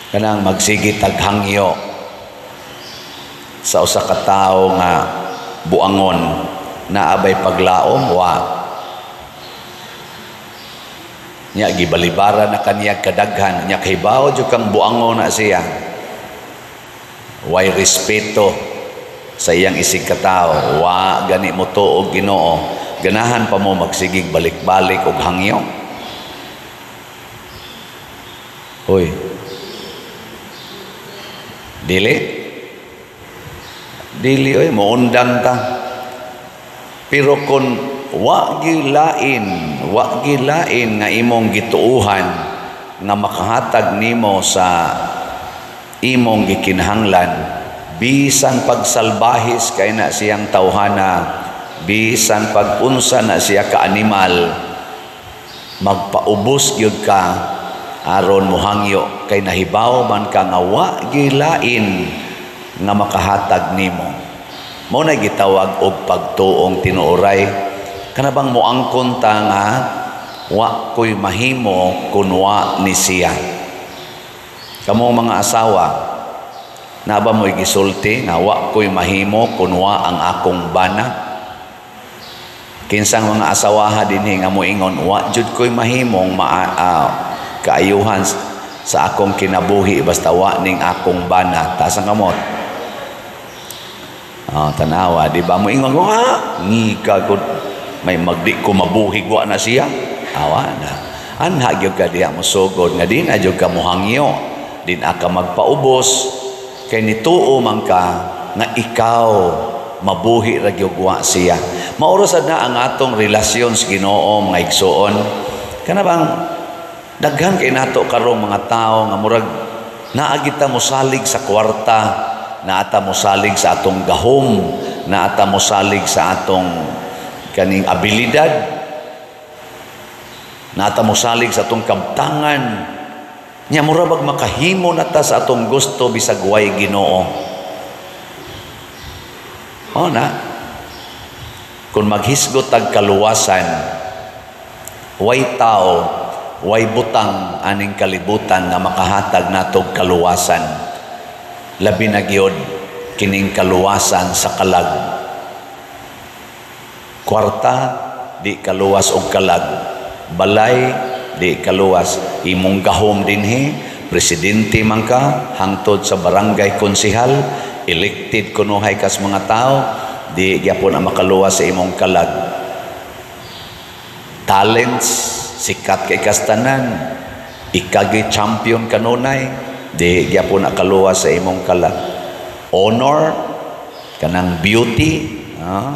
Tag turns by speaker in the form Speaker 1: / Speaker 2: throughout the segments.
Speaker 1: Kanang magsige tag hangyo sa usa ka tawo nga buangon, naa bay paglaom? Wa. Nya gibalibara na kaniya kadaghan, nya kahibaw jud kang buangon na siya, way respeto sa iyang isig katawo, wa gani mo tuo Ginoo, ganahan pa mo magsigig balik-balik og hangyo? Hoy, dili, dili oy, moundang ta. Pero kung wa gilain, wa gilain nga imong gituuhan nga makahatag nimo sa imong gikinahanglan, bisan pagsalbahis kay na siyang tawhana, bisan pag-unsa na siya ka animal, magpaubos gyud ka aron mohangyo kay nahibaw man ka nga wa gilain nga makahatag nimo. Mao na gitawag og pagtuong tinuoray. Kana bang moangkon ta nga wa ko'y mahimo kun wa ni siya. Kamo mga asawa, naa ba mo'y gisulti nga wa ko'y mahimo kun wa ang akong bana? Kinsang mga asawaha dinhi nga moingon, "Wa jud ko'y mahimong kaayuhan sa akong kinabuhi basta wa ning akong bana"? Taas ang kamot. Oh, tanawa, di ba? Moingon ko, ha? Ngika ko, may magdi ko mabuhi, wa na siya. Awa na. Anha gyud ka diha mosugod nga di na gyud ka mohangyo. Di na ka magpaubos kay nituo man ka nga ikaw mabuhi ra gyud wa siya. Mao ra sad na ang atong relasyon sa Ginoo, mga igsuon. Kana bang daghan kay nato karong mga tawo nga murag naa kita mosalig sa kwarta, naa ta mosalig sa atong gahom, naa ta mosalig sa atong kaning abilidad, naa ta mosalig sa atong kabtangan. Nya mura bag makahimo na ta sa atong gusto bisag way Ginoo. O na. Kung maghisgot tag kaluwasan, way tao, way butang aning kalibutan nga makahatag natog kaluwasan. Labi na gyud kining kaluwasan sa kalag. Kwarta di kaluwas og kalag. Balay di kaluwas. Imong gahom dinhi, presidente man ka, hangtod sa barangay konsehal, elected kunuhay kas mga tao, di gyapon ang makaluwas sa imong kalag. Talents, sikat kay kastanan, ikagi champion kanunay, di gyapon ang kaluwas sa imong kalag. Honor, kanang beauty,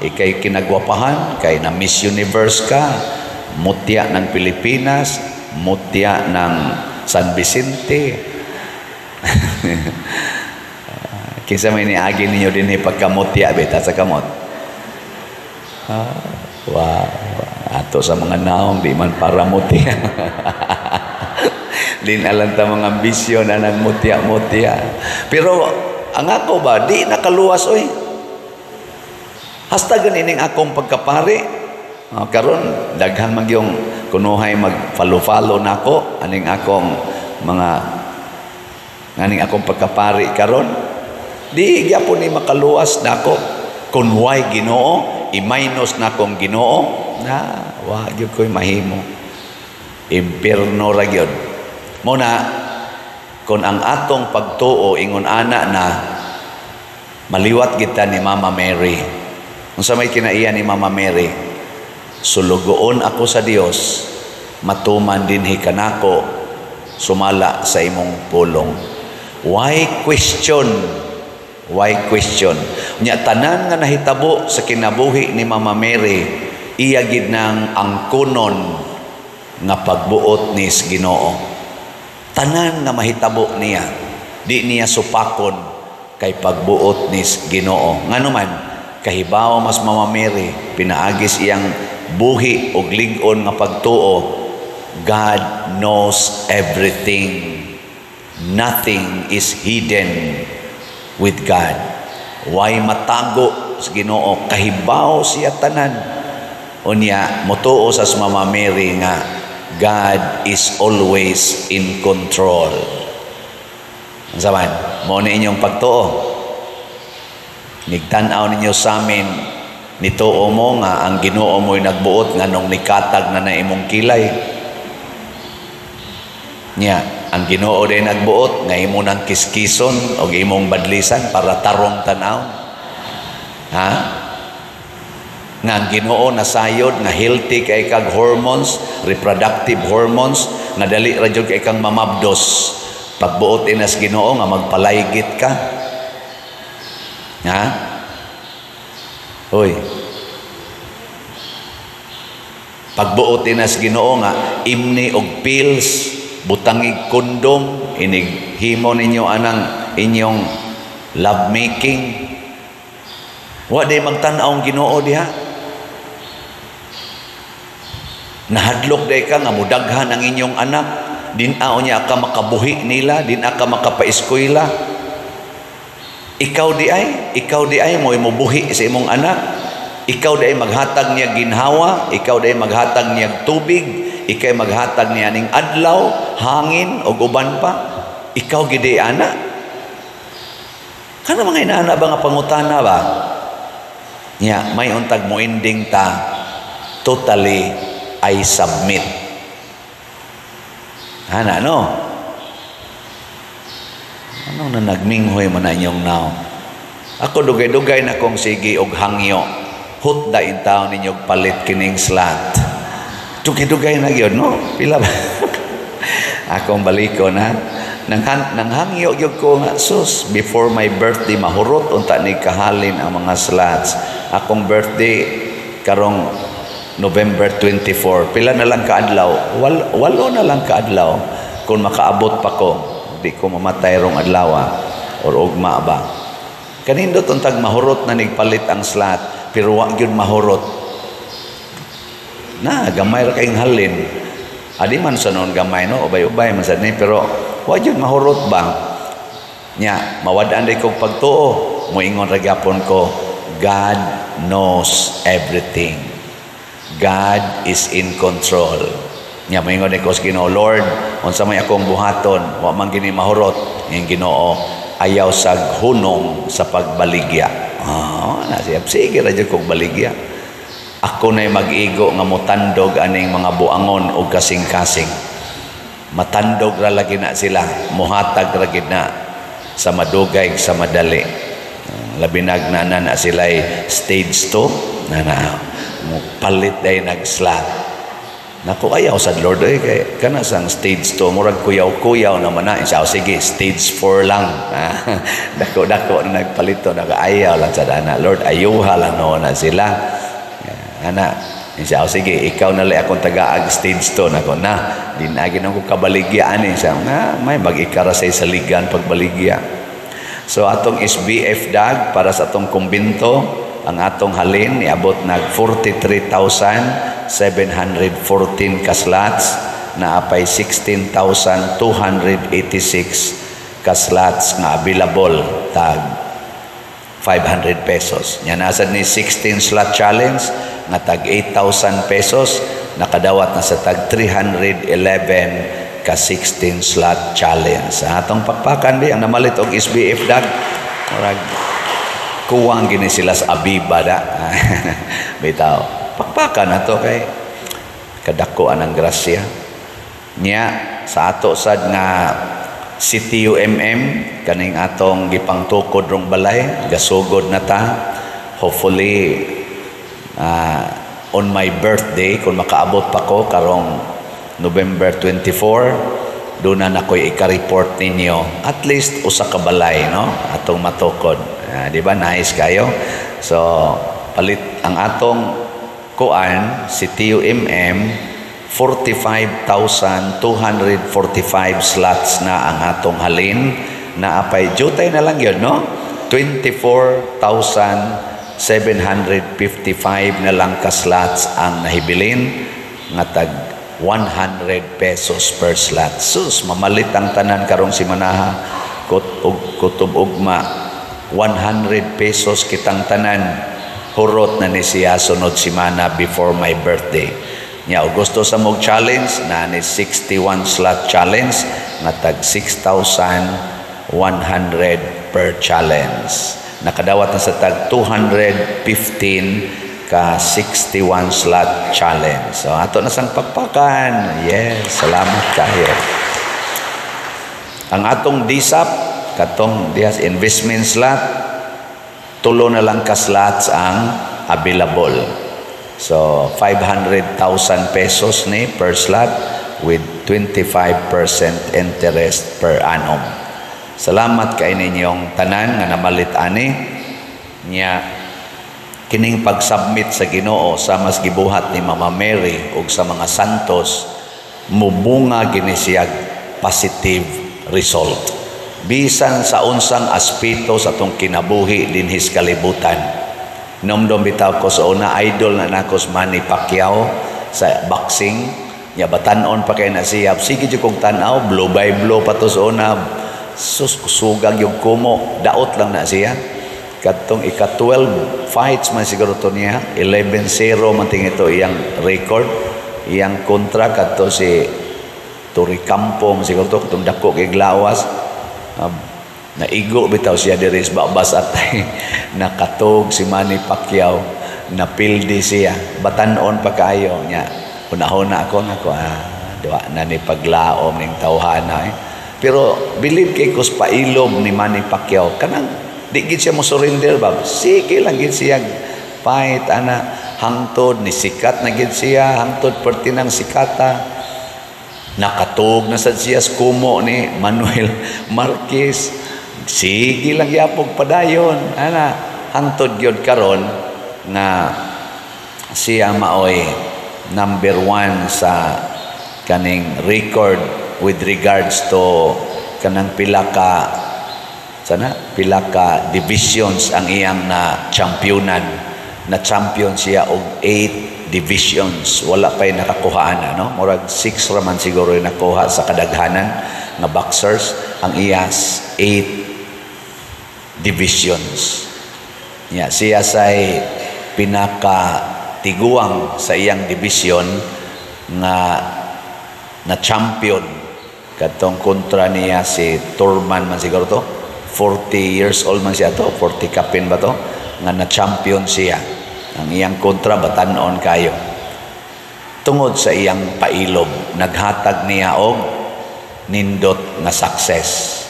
Speaker 1: ikay kinagwapahan, kay na Miss Universe ka, mutya ng Pilipinas, mutya ng San Vicente. Kinsa may niagi ninyo dinhi pagkamutya beta sa kamot? Wow. Ato sa mga naong di man para mutya. Di na lang ta mga ambisyon na nang mutya-mutya. Pero ang ako ba, di nakaluwas oy. Hasta ganining akong pagkapari. Karon daghan man yung kunuhay mag-follow-follow nako aning akong mga nganing akong pagkapari karon, di gyapon ni makaluwas nako kun way Ginoo. I-minus nakong Ginoo na, wa gyud ko'y mahimo, impierno ra gyud. Mo na kung ang atong pagtuo ingon ana na, maliwat kita ni Mama Mary. Unsa may kinaiya ni Mama Mary? "Sulugoon ako sa Dios, matuman dinhi kanako sumala sa imong pulong." Why question? Why question? Nya tanan nga nahitabo sa kinabuhi ni Mama Mary, iya gid nang angkonon nga pagbuot ni Ginoo. Tanan nga mahitabo niya, di niya supakon kay pagbuot ni Ginoo. Ngano man, kahibaw mas Mama Mary, pinaagis iyang buhi og lig-on nga pagtuo, God knows everything. Nothing is hidden with God. Way matago sa Ginoo, kahibaw siya tanan. Unya motuo sa Mama Mary nga God is always in control. Unsa man? Mao ni inyong pagtuo. Nigtan-aw ninyo sa amin, nituo mo nga ang Ginoo mo'y nagbuot nganong nikatag na na imong kilay. Nya, ang Ginoo day nagbuot nga imo nang kiskison og imong badlisan para tarong tan-aw. Ha? Nga ang Ginoo nasayod nga healthy kay kag hormones, reproductive hormones, nga dali ra jud kay kang mamabdos. Pagbuot inas Ginoo nga magpalaygit ka. Ha? Hoy. Pagbuot inas Ginoo nga imni og pills, butangig kondom, inig himo ninyo anang inyong love making. Wa day magtan-aw ang Ginoo diha. Nahadlok day ka nga mudaghan ang inyong anak, din-aw niya ka makabuhi nila, din-a ka makapaeskwela. Ikaw di ay mo mubuhi sa imong anak. Ikaw di ay maghatag niya ginhawa, ikaw di ay maghatag niya tubig, ikaw maghatag niya ning adlaw, hangin ug uban pa. Ikaw gid ana. Kana mga inaana ba nga pangutana ba? Nya may untag moending ta, totally I submit. Ana no? Ano na nagminghoy man na inyong now? Ako dugay-dugay na kong sige og hangyo. Hutda in taon ninyo palit kining slot. Dugay-dugay na gyud no? Pila ba? Akong balikon ha. Nang hangyo gyud ko nga sus, before my birthday mahurot unta ni kahalin ang mga slots. Akong birthday karong November 24. Pila na lang kaadlaw? Walo na lang kaadlaw. Kung makaabot pa ko, di ko mamatay rong adlaw or ugma ba. Kanindot untag mahurot na nigpalit ang slot, pero wa gyud mahurot. Na gamay ra kayong halin. Adi man sa noon gamay no, ubay-ubay man sad ni, pero wa gyud mahurot ba. Nya mawad-an day kog pagtuo, moingon ra gyapon ko, God knows everything. God is in control. Nya moingon ko sa Ginoo, Lord, unsa may akong buhaton, wa man gini mahurot. Ing Ginoo, ayaw sag hunong sa pagbaligya. Ah, na siya, sige ra jud kog baligya. Ako na'y mag-igo nga motandog aning mga buangon og kasing-kasing. Matandog ra lagi na sila, muhatag ra gid na sa madugay sa madali. Labi nag na na sila'y stage 2 na na palit day nag-slot. Naku, ayaw sa Lord eh, kay kana sang stage 2 murag kuyaw-kuyaw naman na. Siya, sige, stage 4 lang. Dako-dako na nagpalito, naka ayaw lang sa dana. Lord, ayuha lang no na sila. Ana, siya, sige, ikaw na lang akong tagaag stage 2. Nako na, dinagin ako kabaligya ani. Siya, nga, may mag-ikara say sa ligan pagbaligya. So atong SBF dag para sa atong kumbinto, ang atong halin niabot nag 43,714 ka slots, na apay 16,286 ka slots nga available tag 500 pesos. Nya nasad ni 16 slot challenge nga tag 8,000 pesos, nakadawat na sa tag 311 ka 16 slot challenge. Sa atong pakpakan di ang namalit og SBF dag, murag kuwang gini sila sa Abiba da. Bitaw, pakpakan na to kay kadako ang grasya. Nya sa ato sad nga CTUMM kaning atong gipangtukod rong balay, gasugod na ta. Hopefully on my birthday, kung makaabot pa ko karong November 24, doon na ako'y ika-report ninyo at least usa ka balay no atong matukod. Di ba nice kayo? So palit ang atong kuan si TUMM, 45,245 slots na ang atong halin, na apay jutay na lang yun no, 24,755 na lang ka slots ang nahibilin nga tag 100 pesos per slot. Sus, mamalit ang tanan karong si Manaha kut og kutob ugma 100 pesos kitang tanan. Hurot na ni siya sunod simana before my birthday. Nya og gusto sa mog challenge na ni 61 slot challenge nga tag 6,000 100 per challenge. Nakadawat na sa tag 215 ka 61 slot challenge. So ato na sang pakpakan. Yes, salamat kayo. Ang atong DSAP, katong dihas investment slot, tulo na lang ka slots ang available. So 500,000 pesos ni per slot with 25% interest per annum. Salamat kay ninyong tanan nga namalit ani nya. Kining pag-submit sa Ginoo sa mas gibuhat ni Mama Mary ug sa mga santos, mubunga gini siya positive result bisan sa unsang aspeto sa atong kinabuhi dinhis kalibutan. Nomdom bitaw ko sa una, idol na nako si Manny Pacquiao sa boxing nya. Batan-on pa kay na siya, sige jud kong tan-aw, blow by blow pa to sa una. Sus, sugag yung kumo, daot lang na siya. Katong ika-12 fights man siguro to niya, 11-0 man ting ito iyang record. Iyang kontra kadto si Torrecampo man siguro to, katong dako kay lawas. Naigo bitaw siya diri sa babas atay nakatog si Manny Pacquiao, napildi siya. Batan-on pa kaayo nya. Hunahuna ako nako, ah, duwa na ni paglaom ning tawhana eh. Pero believe kay kus pailob ni Manny Pacquiao, kanang di gid siya mo surrender ba, sige lang gid siya fight ana hangtod ni sikat na gid siya, hangtod perti ng sikata. Nakatug na sad siya sa kumo ni Manuel Marquez, sige lang yapog padayon ana hangtod gyud karon nga siya maoy number one sa kaning record with regards to kanang pila ka sana pila ka divisions ang iyang na championan. Na champion siya og 8 divisions. Wala pa'y nakakuhaan, no? Murag 6 raman siguro yung nakuha sa kadaghanan nga boxers. Ang iyas 8 divisions nya. Siya say pinaka tiguang sa iyang division nga na champion kadtong kontra niya si Turman man siguro to. 40 years old man siya to, 40 kapin ba to nga na champion siya. Ang iyang kontra batan-on kayo. Tungod sa iyang pailob, naghatag niya og nindot nga success.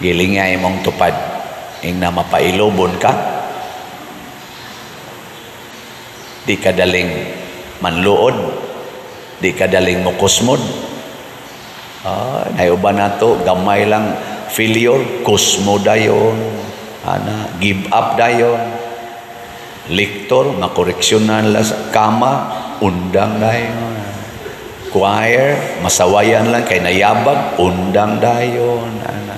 Speaker 1: Gilinga imong tupad ing na mapailobon ka, di ka daling manluod, di ka daling mukusmod. Ay, uban nato gamay lang failure, kusmo dayon ana, give up dayon. Lektor, makoreksyonan la sa kama, undang dayon. Choir, masawayan lang kay nayabag, undang dayon ana.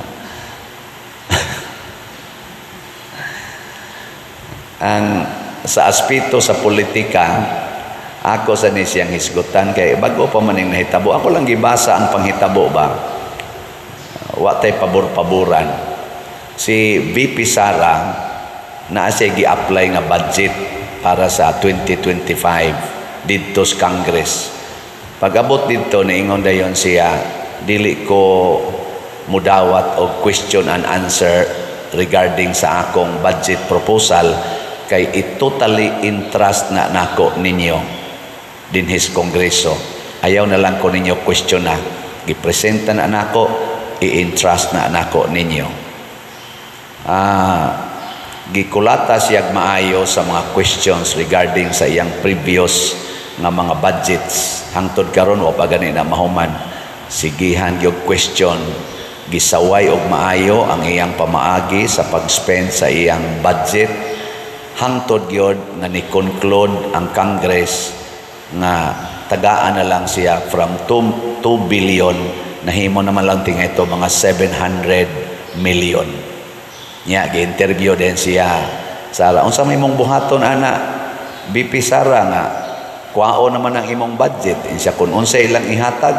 Speaker 1: Ang sa aspeto sa politika, ako sa ni siyang hisgutan kay bago pa man ning nahitabo. Ako lang gibasa ang panghitabo ba, wa tay pabor-paboran. Si VP Sara naa siya gi-apply nga budget para sa 2025 didto sa Congress. Pag-abot didto, niingon dayon siya, "Dili ko mudawat og question and answer regarding sa akong budget proposal kay it totally entrust na nako ninyo dinhis Kongreso. Ayaw na lang ko ninyo question na. Gipresenta na nako, i-entrust na nako ninyo." Gikulata siya maayo sa mga questions regarding sa iyang previous nga mga budgets. Hangtod karon wa pa gani na mahuman. Sigihan gyud question, gisaway og maayo ang iyang pamaagi sa pag-spend sa iyang budget hangtod gyud nga ni-conclude ang Congress nga tagaan na lang siya from 2 billion, nahimo naman lang tinga ito mga 700 million. Nya gi-interview din siya Sara, unsa may imong buhaton ana, BP Sara, nga kuwao naman ang imong budget? Siya, "Kung unsa ilang ihatag,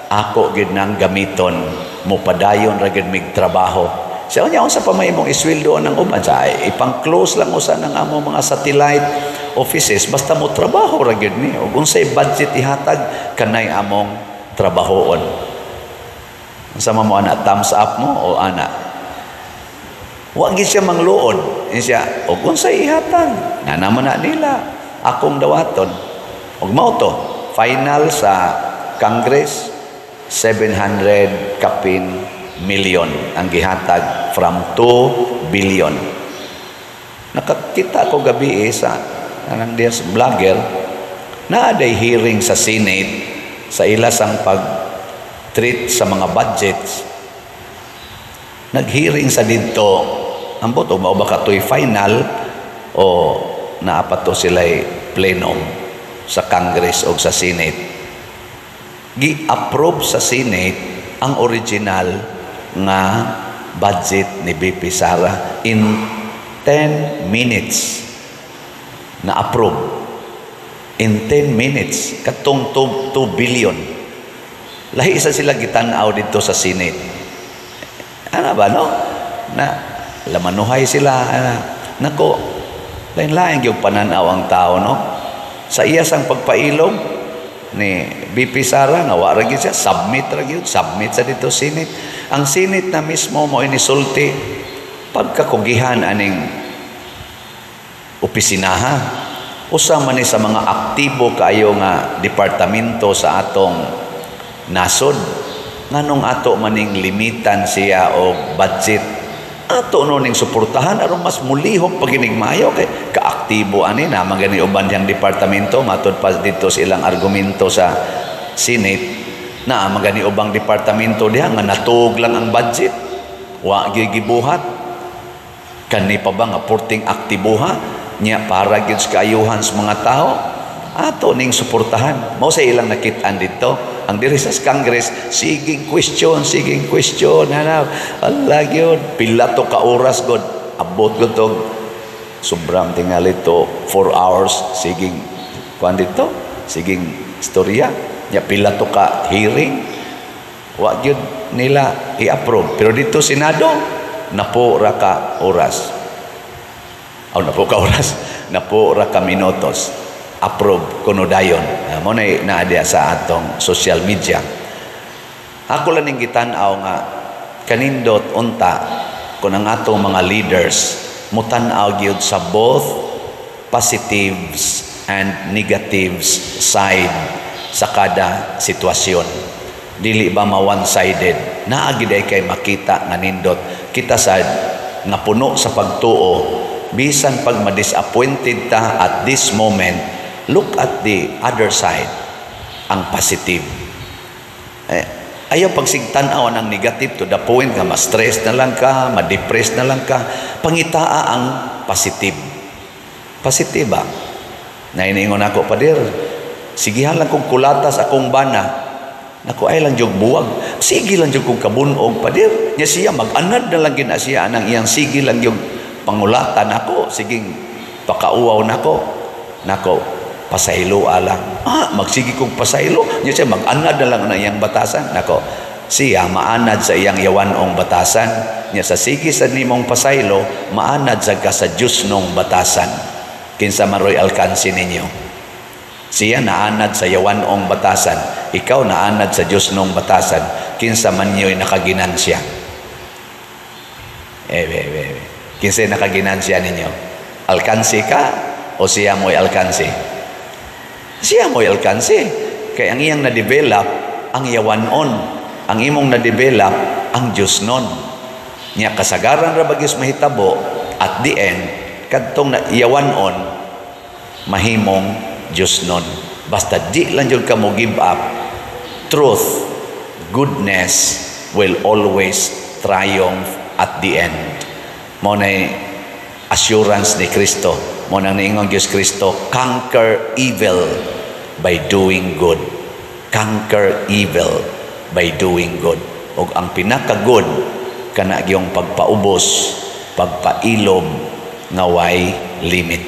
Speaker 1: ako gid nang gamiton, mopadayon ra gid mig trabaho." Siya, "Unya unsa pa may imong isweldo ng uban?" Sa ipang-close lang usa ng among mga satellite offices, basta mo trabaho ra gid ni ug unsay budget ihatag, kanay among trabahoon. Unsa mo ana, thumbs up mo o ana? Wa gyud siya mangluod. Ingon siya, "Og unsay ihatag? Nga naman na nila akong dawaton." Og mao to, final sa Congress, 700 kapin million ang gihatag from 2 billion. Nakakita ko gabi eh, sa anang dias vlogger na aday hearing sa Senate sa ilasang pag-treat sa mga budgets. Nag-hearing sa didto, ambot o mao ba katoy final o naa pa to sila'y plenum sa Congress o sa Senate. Gi-approve sa Senate ang original nga budget ni VP Sara. In 10 minutes na approve, in 10 minutes, katong 2 billion. Lahi isa sila gitan-aw dito sa Senate, ana ba, no? Na lamanuhay sila ana. Nako, lain-lain gyud panan-aw ang tao, no? Sa iya sang pagpailog ni VP Sara nga wa ra gyud siya, submit ra gyud, submit sa dito Senate. Ang Senate na mismo mo inisulti, pagkakugihan aning opisinaha, usa man ni sa mga aktibo kaayo nga departamento sa atong nasod. Nganong ato maning limitan siya og budget? Ato no ning suportahan aron mas mulihok paginig maayo kay kaaktibo ani na man gani uban diyang departamento. Matud pa dito sa ilang argumento sa Senate na magani ubang departamento diha nga natuog lang ang budget, wa gyud gibuhat. Kani pa ba nga porting aktiboha niya para gyud sa kaayuhan sa mga tao, ato ning suportahan. Mao sa ilang nakit-an dito. Ang diri sa Congress, siging question, siging question, hanap Allah gyud, pila to ka oras god, abot gud to, sobrang tingali to, 4 hours siging kuan dito, siging istorya nya, pila to ka hearing, wa gyud nila i-approve. Pero dito Senado, napo ra ka oras. Oh, napo ka oras, napo ra ka minutos, approve kuno dayon. Mo na naa diya sa atong social media. Ako lang ning gitan-aw nga kanindot unta kung ang atong mga leaders mutan-aw gyud sa both positives and negatives side sa kada sitwasyon. Dili ba ma one-sided? Naa gid ay kay makita nga nindot. Kita sad nga puno sa pagtuo, bisan pag ma-disappointed ta at this moment, look at the other side, ang positive. Eh, ayaw pagsigtan-aw ang negative to the point nga ma-stress na lang ka, ma-depress na lang ka. Pangitaa ang positive. Positive ba? Nainiingon ako, "Pader, sigihan lang kong kulata sa akong bana." Naku, ay lang jug buwag. "Sige lang jug kong kabunog, pader." Nya siya, mag-anad na lang gina siya anang iyang sige lang yung pangulatan nako, siging pakauwaw nako. Nako, pasaylo alang. Ah, magsige kong pasaylo. Nya siya, mag-anad na lang na iyang batasan. Nako, siya maanad sa iyang yawanong batasan. Nya sa sige sa nimong pasaylo, maanad sa ka sa Diyos nung batasan. Kinsa maroy alkansi ninyo? Siya naanad sa yawanong batasan. Ikaw naanad sa Diyos nung batasan. Kinsa man yo'y nakaginansya? Eh, eh, eh. Kinsa nakaginansya ninyo? Alkansi ka o siya mo'y alkansi? Siya mo'y alkansi. Kaya ang iyang na-develop, ang yawanon. Ang imong na-develop, ang Diyos nun. Nya kasagaran ra bagyos mahitabo, at the end, kadtong na yawanon, mahimong Diyos nun. Basta di lang jud ka mo give up, truth, goodness will always triumph at the end. Mo na assurance ni Kristo. Mo nang niingon Diyos Kristo, "Conquer evil by doing good." Conquer evil by doing good. Og ang pinaka-good kana gyung pagpaubos, pagpailob nga way limit.